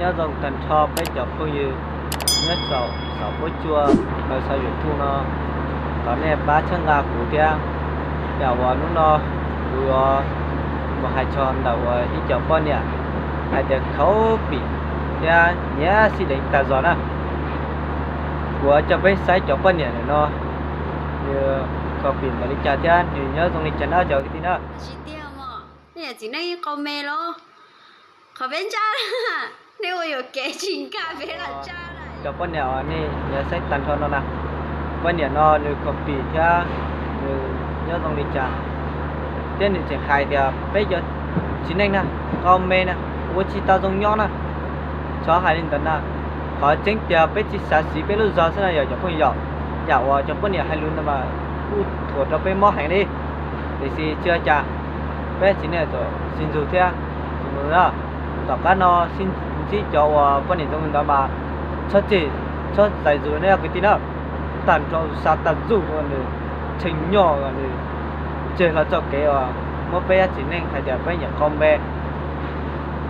Nyob zoo tag nrho peb cov phooj ywg nyob saum xov fuab cua ntawm saum YouTube no, thov nej pab txhawb nqa kuv thiab. Yam uas hnub no kuv yuav mus hais txog ntawm uas ib cov poj niam hais tias khaub pim thiab nyiam sib deev tas zog na. Kuv coj peb saib cov poj niam ntawm no, nws khaub pim npaum li cas thiab nws nyob zoo li cas na cov kwv tij na. Tsis tiag mog, nej yog txiv neej qau me los? Qhov peb ntsaj, nej ua yuam kev tsis nkag peb los ntsaj lawm. Cov poj niam uas nej yuav saib tag nrho no na, poj niam no nws khaub pim thiab nws nyob zoo li cas, thiab nws tseem hais tias peb cov txiv neej na, qau me na, ua tsis tau zoo nyob na. Txhob hais li ntawd na, qhov tseeb tiag peb tsis xav siv peb lub zog xwb na yog cov phooj ywg. Yam uas cov poj niam hais lus ntawd mas kuj thuam rau peb mob heev li. Tiam sis tsis ua cas, peb txiv neej txawm sib ntsib thiab. Tom qab no sib ntsib cov uas poj niam zoo li ntawd mas txhob tseg, txhob zais zus nej cov kwv tij na. Tag nrho xa tas zuj zus nws tshee nyoj nws tseg hlo txoj kev uas muab peb cov txiv neej hais tias peb nyiam qau me,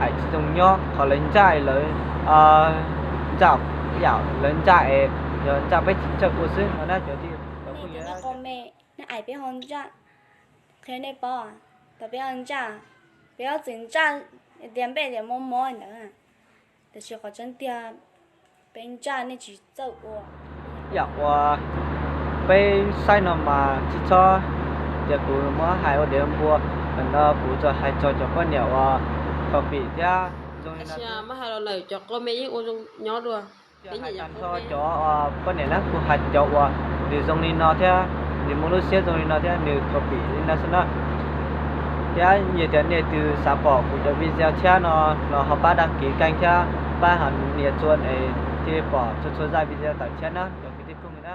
hais tsis zoo nyob, qhov lawv ntsaj lawv ntsaj, yam lawv ntsaj es yog ntsaj peb tsis txawj ua xwb no na cov kwv tij. Qau me, nej hais peb ho ntsaj, qhia nej paub, thaum peb ho ntsaj, peb yuav txwm ntsaj tias npej tias mob mob ntawd, tiam sis qhov tseeb tiag peb ntsaj nej tsis txawj ua. Yam uas peb saib no mas tsis txhob tias kuv muab hais ua dev npua, ntawm no kuv tsuas hais txog cov poj niam uas khaub pim thiab zoo li no. Muab hais los lawm cov qau me yeej ua zoo nyob dua. Hais tag nrho cov poj niam na, kuv hais cov uas nws zoo li no thiab nws muaj lub siab zoo li no thiab nws khaub pim li no xwb na. Thiab yog tias nej leej twg xav pom kuv cov video tshiab no los ho pab đăng ký kênh thiab pab hais nias chuaj es thiaj li pom txhua txhua zaj video tawm tshiab na cov kwv tij phooj ywg na.